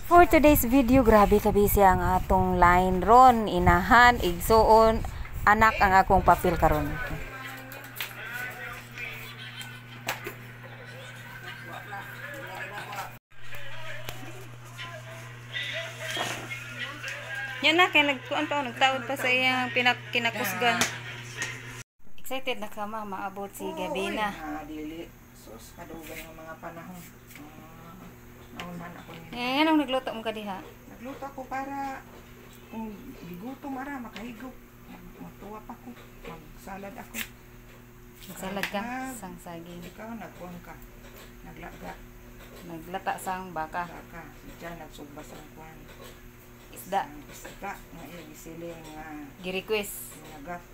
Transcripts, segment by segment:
For today's video, grabe ka busy ang atong line ron, inahan, igsuon, anak ang akong papel karon. Yan na, kaya nagkuan pa, nagtaod pa sa iyang kinakusgan. Excited na ka ma, maabot si Gabina. Dili. Sus, kadugay ng mga panahon. Naunan ako niya. Eh, anong nagluto mo ka diha? Nagluto ako para kung gigutom ara, makahigop. Magtuwa pa ko. Magsalad ako. Magsalad ka? Sang saging. Ikaw, nagkuan ka. Naglaga. Naglata sang baka. Baka. Si Jan, nagsugba sang kuan. Isda. Isda. Nga iya, gisiling nga. Gi-request. Nagat.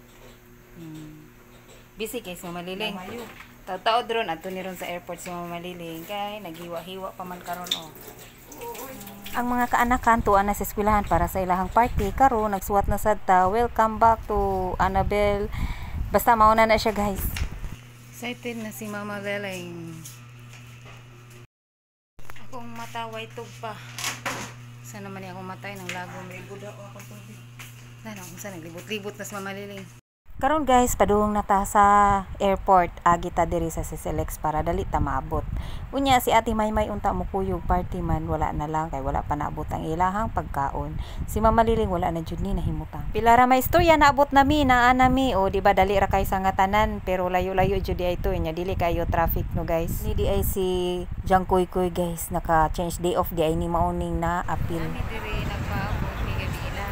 Busy kay si Mama Liling. Lamayo. Taod-taod ron adto ni ron sa airport si Mama Liling kay naghiwa-hiwa pa man karon oh. Ang mga kaanakan tuwa na sa eskwelahan para sa ilahang party karon nagsuwat na sad ta. Welcome back to Annabelle. Basta mauna na siya guys. Excited na si Mama Liling. Akong mata way tug pa. Sana man ni akong matay ng lagom. Dano kung saan naglibot-libot na si Mama Liling. Karon guys, padung na ta sa airport, agi ta diri sa CCLX para dali ta maabot. Unya si Ate Maymay unta mo kuyog party man wala na lang kay wala pa naabot ang ilahang pagkaon. Si Mama Liling wala na jud ni nahimutang. Pila ra may istorya naabot nami naa nami o di ba dali ra kay sa nga tanan pero layo-layo jud di ay to nya dili kayo traffic no guys. Ni di ay si Jang Kuy Kuy guys naka change day off di ay ni mauning na apil. Ani diri nagpaabot ni Gabina.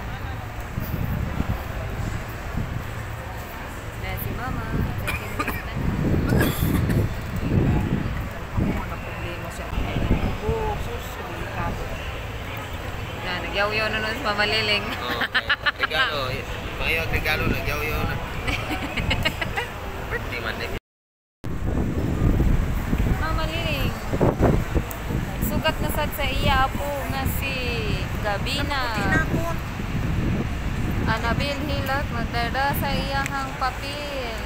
Na si Mama, Ako problema sa ubo, sus, delikado. Na nagyaw-yaw na nun si Mama Liling. Oh, regalo. Mga regalo nagyaw-yaw na. Birthday man din. Mama Liling. Sugat na sad sa iya apo nga si Gabina. Tinapon. Annabel Hilak nagdada sa iyahang papel.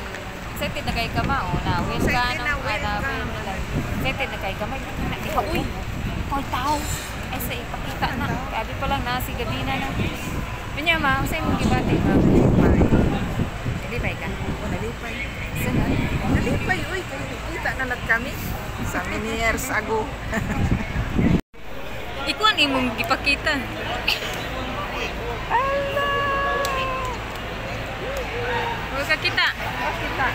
Excited na kay ka ma o na. Welcome Excited na, welcome. Annabel Hilak. Excited na kay ka ma. Uy, uy, tao. Ay sa ipakita na. Kaya pa lang na si Gabina na. Unya ma, unsay imong gibati ma? Nalipay. Nalipay ka? Oh, nalipay. Saan? Nalipay, uy, kaya nakita na lang kami. Sa many years ago. Ikuan imong gipakita. Ala! Huwag ka kita. Kita.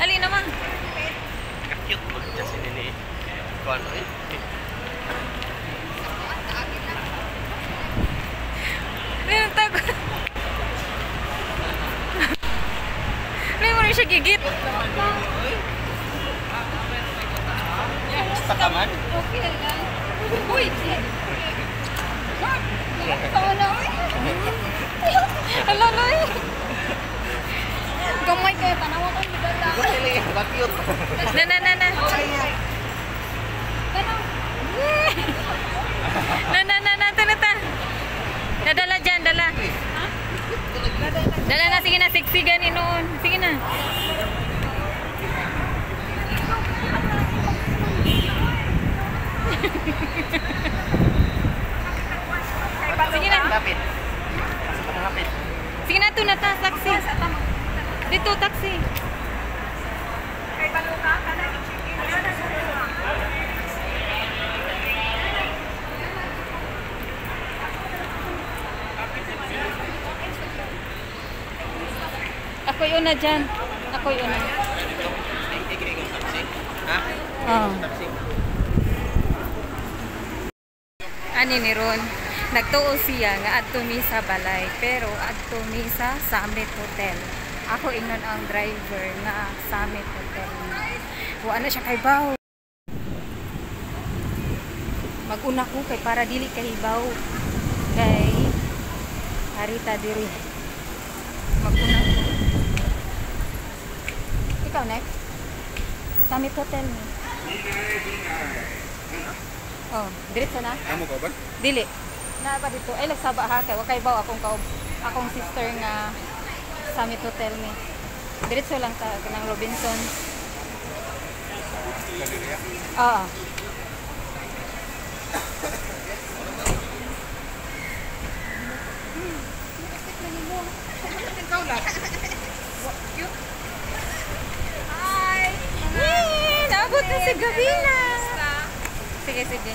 Ali naman. Cute mo kasi nini. Kuan eh. Meron tago. May mo rin siya gigit. Basta ka man. Okay lang. Uy! Tawa na, uy. Ala, uy. Gamay kayo, tanawa ko, di ba lang? Cute. Na, na, na, na. Na, na, na, na, na, na. Nadala dyan, dala. Dala na, sige na, siksigan ni noon. Sige na. Sige na. Lapit. Lapit. Sige na, ito na ta, taxi. Dito, taxi. Ako'y una dyan. Ako'y una. Taxi. Ha? Oh. Taxi. Ani ni Ron, nagtuo siya nga adto mi sa balay pero adto mi sa Summit Hotel. Ako ingnon ang driver nga Summit Hotel. Wa na siya kay baw. Mag-una ko kay para dili kay hibaw. Kay harita diri. Mag-una ko. Ikaw next. Summit Hotel ni. Oh, diretso na. Amo ka ba? Dili. Naa pa dito. Ay nagsaba ha kay wa kay baw akong kaub akong sister nga Summit Hotel ni. Diretso lang ta kanang Robinsons. Oo. Hi! Yay! Naabot na si Gabina! Sige, sige.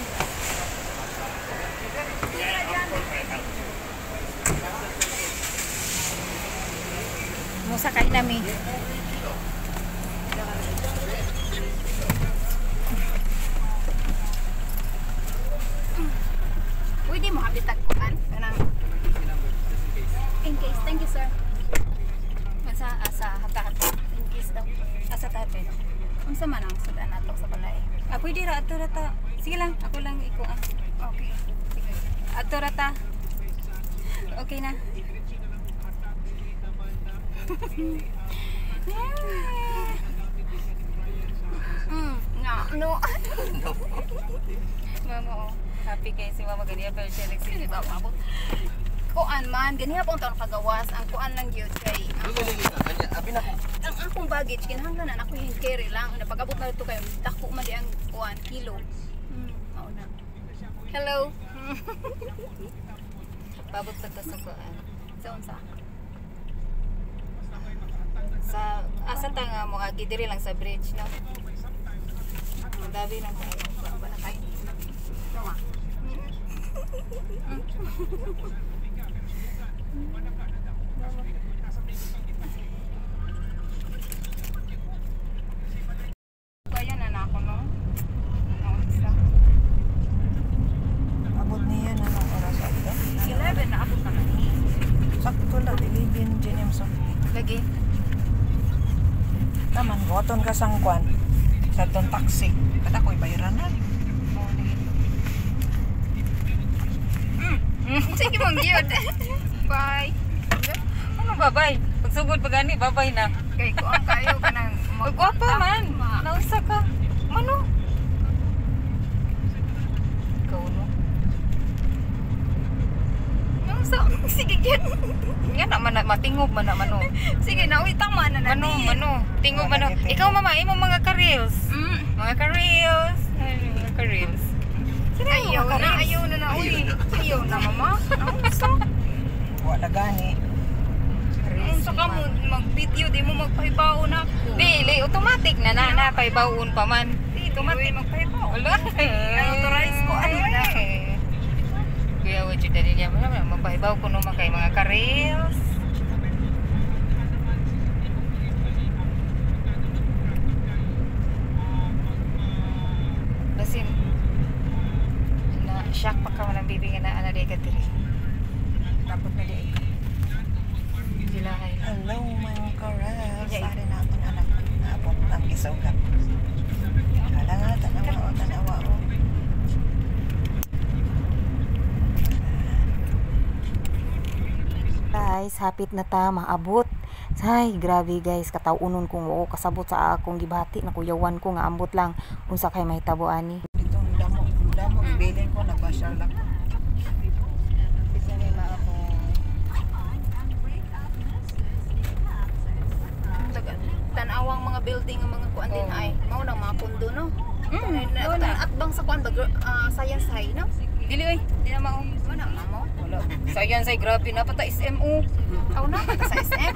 Musakay nami. Pwede mo habitag kuan kanang in case. Thank you, sir. Sa asa hata-hata. In case daw. Asa tabi. Unsa man ang sudan ato sa balay? Ah, pwede ra ato ra ta. Sige lang, ako lang ikuan. Okay. Sige. Ato ra ta. Okay na. Nga, no. Mama, oh. Happy kay si Mama ganiya pero siya Di nagsilip. ba mabot? Kuan man, ganiha pong taon kagawas ang kuan lang gyud kay Abi na ko. ang akong baggage kinahanglan na ako yung carry lang na pag-abot na dito kayo dako man di ang kuan kilo. Mao na. Hello. Pabot pa ta sa kuan. Sa unsa? Sa asa ta nga mo agi diri lang sa bridge, no? Ang dabi lang tayo. Ba na tayo? Tama. Kaya na na ako, no? Naunsa. Abot niya na ng oras ato. 11 na abot naman eh. Sakto lang, 11 GNM something. Lagi. Taman, buhaton ka sang kwan. Sa tong taxi. Kada ko'y bayranan. Sige mong gyud. Bye. Ano babay? Pagsugod pa gani, babay na. Kay kuan kayo kanang Uy, gwapa man. Nausa ka. Mano? Ikaw no. Naunsa? Sige gyud. Nga na man na- matingog man na mano. Sige na uy tama na na. Mano, mano. Tingog mano. Ikaw mama, imo mga ka-reels. Mga ka-reels. Ay, mga ka-reels. Sino yung Ayaw mga na, ka-reels? ayaw na na uy. Ayaw na mama. Naunsa? Wala gani. Unsa ka mo mag-video di mo magpahibaw na ako. Dili, automatic na na na paibawon pa man. Di automatic magpahibaw. Wala. Authorize ko, ano na. Kuya, what you dali niya? Wala, mapahibaw ko naman kay mga ka-reels. Basin, na shock pa ka walang bibigyan na ana ka diri. Tapos na di. Dilahay. Hello, mga karels. Sari na akong anak. Naabot ang isugat. Hala nga, tanawa o, tanawa o. Guys, hapit na ta maabot. Ay, grabe guys, kataw-unon kong oo kasabot sa akong gibati na kuyawan ko nga ambot lang unsa kay mahitabo ani. Itong damo, ang damo, ibilin ko, nagbasyar lang. Tanawang mga building ang mga kuan din ay mao nang mga kondo no. Mao na. Atbang sa kuan ba science high no? Dili oy, di na mao. Mao na mamo. Wala. Sayan say grabe na pata SMO. Aw na pata sa SM.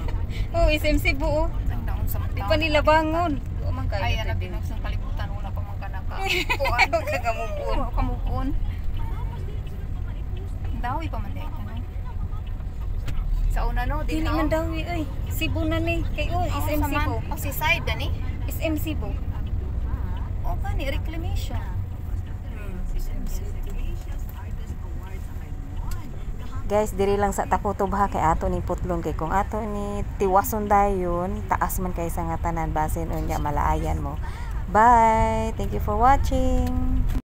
Oh, SM Cebu oh. Ang naon sa Di pa nila bangon. Wa man kayo. Ay, ana binuksan kalibutan wala pa man kanaka. Kuan. Kagamubon. Wala ka move on. Dawi pa man di ay tanan. Sa una no, di Dili na. man dawi oy. Cebu na ni. Kay oh, SM Cebu. O si side dani. SM Cebu. O kani reclamation. Guys, diri lang sa Takutob ha kay ato ni putlon kay kung ato ni tiwason dayon, taas man kay sa nga tanan basin unya malaayan mo. Bye. Thank you for watching.